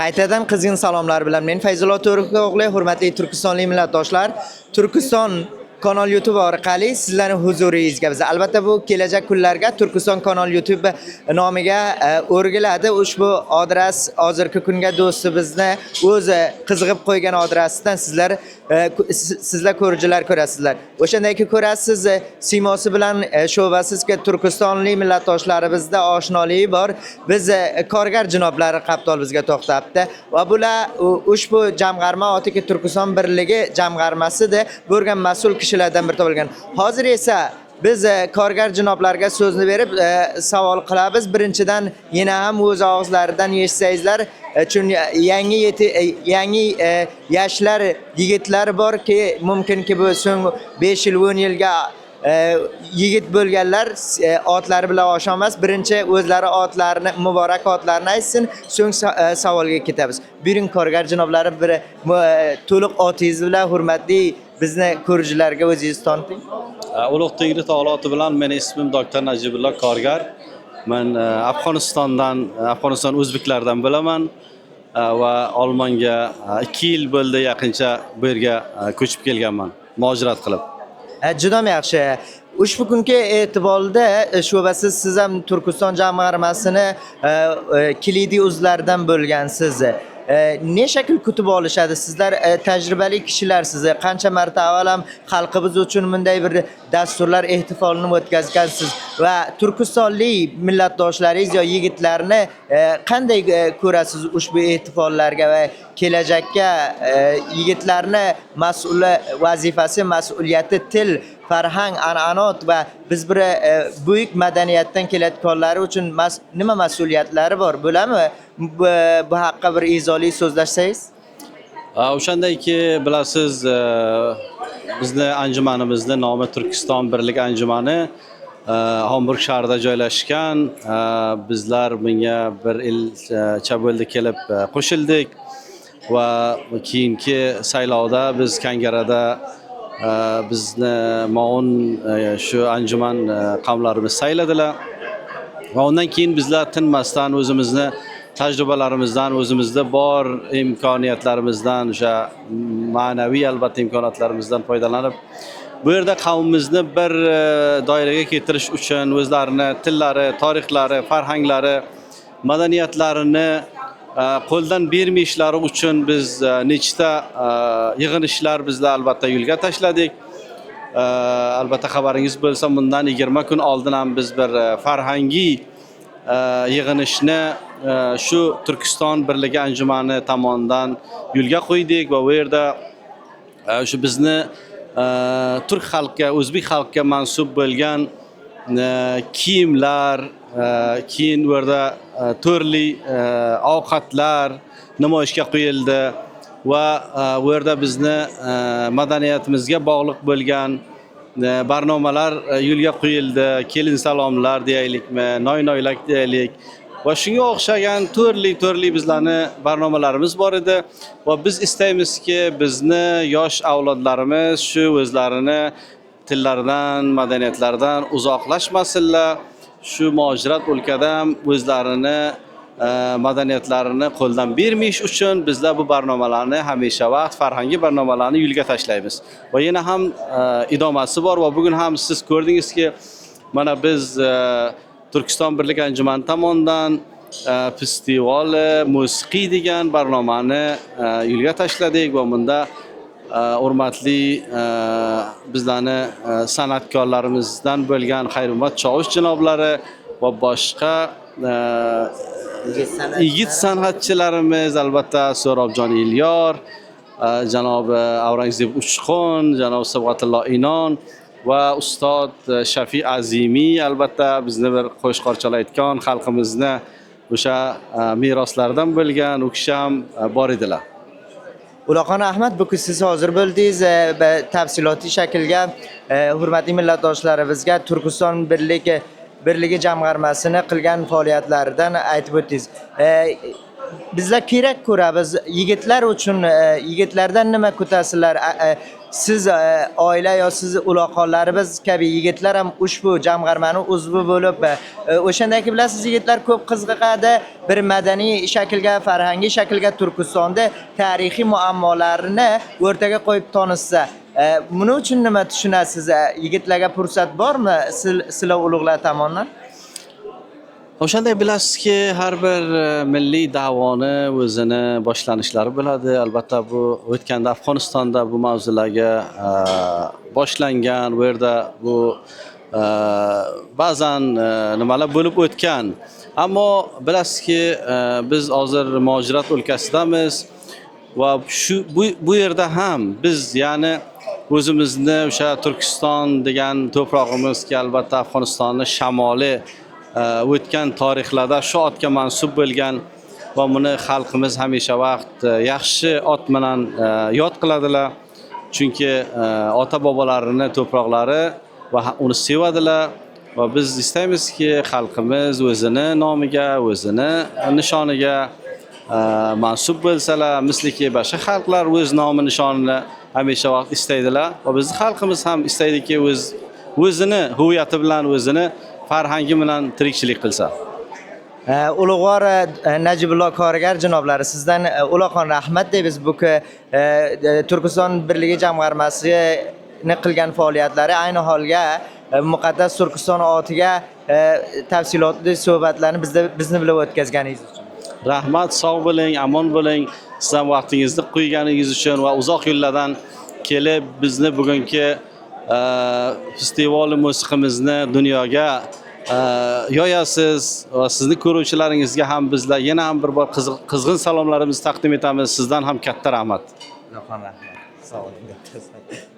Qaytadan qizg'in salomlar bilan men Fayzullo To'riqo'g'li, hurmatli turkistonlik millatdoshlar, Turkiston kanal YouTube orqali sizlarning huzuringizga biz albatta bu kelajak kunlarga Turkiston kanal YouTube nomiga o'rgiladi. Ushbu adres hozirgi kunga do'stimizni o'zi qizig'ib qo'ygan adresidan sizlar sizlar ko'ruvchilar ko'rasizlar. O'shandayki ko'rasiz, siymosi bilan shubhasizki turkistonlik millatdoshlarimizda oshnoligi bor. Biz korgar janoblari qaptol bizga to'xtabdi va bular ushbu jamg'arma otiki Turkiston birligi jamg'armasida bo'lgan mas'ul kishilardan bir topilgan. Hozir esa biz korgar janoblarga so'zni berib savol qilamiz. Birinchidan yana ham o'z og'izlaridan eshitsangizlar, chunki yangi yangi yoshlar, yigitlar borki, mumkinki bu so'ng 5 yil, 10 yilga yigit bo'lganlar otlari bilan osha. Birinchi o'zlari otlarini, muborak otlarini aytsin, so'ng savolga ketamiz. Buyuring, korgar janoblari, bir to'liq otingiz bilan hurmatli bizni ko'ruvchilarga o'zingizni taniting. Ulug' Tengri taolo oti bilan meni ismim doktor Najibullo Korgar. Men Afg'onistondan, Afg'oniston o'zbeklaridan bo'laman va Olmonga 2 yil bo'ldi yaqincha bu yerga ko'chib kelganman, muhojirat qilib. Juda yaxshi. Ushbu kungi e'tiborda shubhasiz siz ham Turkiston jamg'armasini kilidi uzlaridan bo'lgansiz. Ne shakl kutib olishadi? Sizlar tajribali kishilarsiz. Qancha marta avval ham xalqimiz uchun bunday bir dasturlar ehtifolini o'tkazgansiz va turkistonlik millatdoshlaringiz yo yigitlarni qanday ko'rasiz ushbu ehtifollarga va kelajakka yigitlarni mas'uli vazifasi, mas'uliyati til, farhang, an'anot va biz bir buyuk madaniyatdan kelayotganlari uchun nima mas'uliyatlari bor bo'ladimi? Bu haqqa bir izohli so'zlashsangiz. O'shandayki bilasiz, bizni anjumanimizni nomi Turkiston Birlik anjumani, Hamburg shahrida joylashgan. Bizlar bunga bir yilcha bo'ldi kelib qo'shildik va keyingi saylovda biz Kangarada bizni muovin shu anjuman qavmlarimiz sayladilar va undan keyin bizlar tinmasdan o'zimizni tajribalarimizdan, o'zimizda bor imkoniyatlarimizdan, o'sha ma'naviy albatta imkoniyatlarimizdan foydalanib bu yerda qavmimizni bir doiraga keltirish uchun o'zlarini tillari, tarixlari, farhanglari, madaniyatlarini qo'ldan bermayishlari uchun biz nechta yig'inishlar bizlar albatta yo'lga tashladik. Albatta xabaringiz bo'lsa, bundan 20 kun oldin ham biz bir farhangiy yig'inishni shu Turkiston Birligi anjumani tomonidan yo'lga qo'ydik va u yerda shu bizni turk xalqqa, o'zbek xalqiga mansub bo'lgan kiyimlar, keyin u yerda turli ovqatlar namoyishga qo'yildi va u yerda bizni madaniyatimizga bog'liq bo'lgan barnomalar yo'lga qo'yildi. Kelin salomlar deyaylikmi, noy noylak deyaylik va shunga o'xshagan turli turli bizlarni barnomalarimiz bor edi va biz istaymizki, bizni yosh avlodlarimiz shu o'zlarini tillaridan, madaniyatlaridan uzoqlashmasinlar, shu muhojirat o'lkada ham o'zlarini madaniyatlarini qo'ldan bermayish uchun bizlar bu barnomalarni hamisha vaqt farhangiy barnomalarni yo'lga tashlaymiz va yana ham idomasi bor. Va bugun ham siz ko'rdingizki, mana biz Turkiston Birlik anjumani tomonidan festival musiqiy degan barnomani yo'lga tashladik va bunda hurmatli bizlarni san'atkorlarimizdan bo'lgan Xayrummat Chovush janoblari va boshqa yigit san'atchilarimiz, albatta So'robjon Ilyor, janobi Avrangzeb Uchqun, janob Sibg'atullo Inon va ustod Shafiy Azimiy, albatta bizni bir qo'shiq chalayotgan xalqimizni o'sha meroslaridan bo'lgan u kishi ham bor edilar. Uloqon, rahmat, bugun siz hozir bo'ldingiz va tafsilotiy shaklga hurmatli millatdoshlarimizga Turkiston birligi jamg'armasini qilgan faoliyatlaridan aytib o'tdingiz. Bizlar kerak ko'ramiz yigitlar uchun, yigitlardan nima kutasizlar? Siz oila yo siz uloqonlarimiz kabi yigitlar ham ushbu jamg'armani uzvi bo'lib, o'shandaki bilasiz, yigitlar ko'p qiziqadi bir madaniy shaklga, farhangiy shaklga Turkistonda tarixiy muammolarini o'rtaga qo'yib tanishsa. Buning uchun nima tushunasiz? Yigitlarga fursat bormi sizlar ulug'lar tomonidan? O'shanday bilasizki, har bir milliy da'voni o'zini boshlanishlari bo'ladi. Albatta, bu o'tganda Afg'onistonda bu mavzularga boshlangan, bu yerda bu ba'zan nimalar bo'lib o'tgan. Ammo bilasizki, biz hozir muhojirat o'lkasidamiz va shu bu yerda ham biz, ya'ni o'zimizni o'sha Turkiston degan to'prog'imizga, albatta Afg'onistonni shamoli o'tgan tarixlarda shu otga mansub bo'lgan va buni xalqimiz hamisha vaqt yaxshi ot bilan yod qiladilar, chunki ota bobolarini to'proqlari va uni sevadilar. Va biz istaymizki, xalqimiz o'zini nomiga, o'zini nishoniga mansub bo'lsalar, misliki boshqa xalqlar o'z nomi nishonini hamisha vaqt istaydilar va bizni xalqimiz ham istaydiki, o'zini huviyati bilan, o'zini farhangi bilan tirikchilik qilsa. Ulug'vor Najibullo Korgar janoblari, sizdan uloqon rahmat deymiz. Bu Turkiston Birligi jamg'armasini qilgan faoliyatlari, ayni holga muqaddas Turkiston otiga tafsilotli suhbatlarni bizni bilan o'tkazganingiz uchun. Rahmat, sog' bo'ling, omon bo'ling. Siz ham vaqtingizni qo'yganingiz uchun va uzoq yo'llardan kelib bizni bugungi festival musiqamizni dunyoga yoyasiz va sizni ko'ruvchilaringizga ham bizlar yana ham bir bor qizg'in salomlarimizni taqdim etamiz. Sizdan ham katta rahmat. Uloqon rahmat. Sog' bo'ling.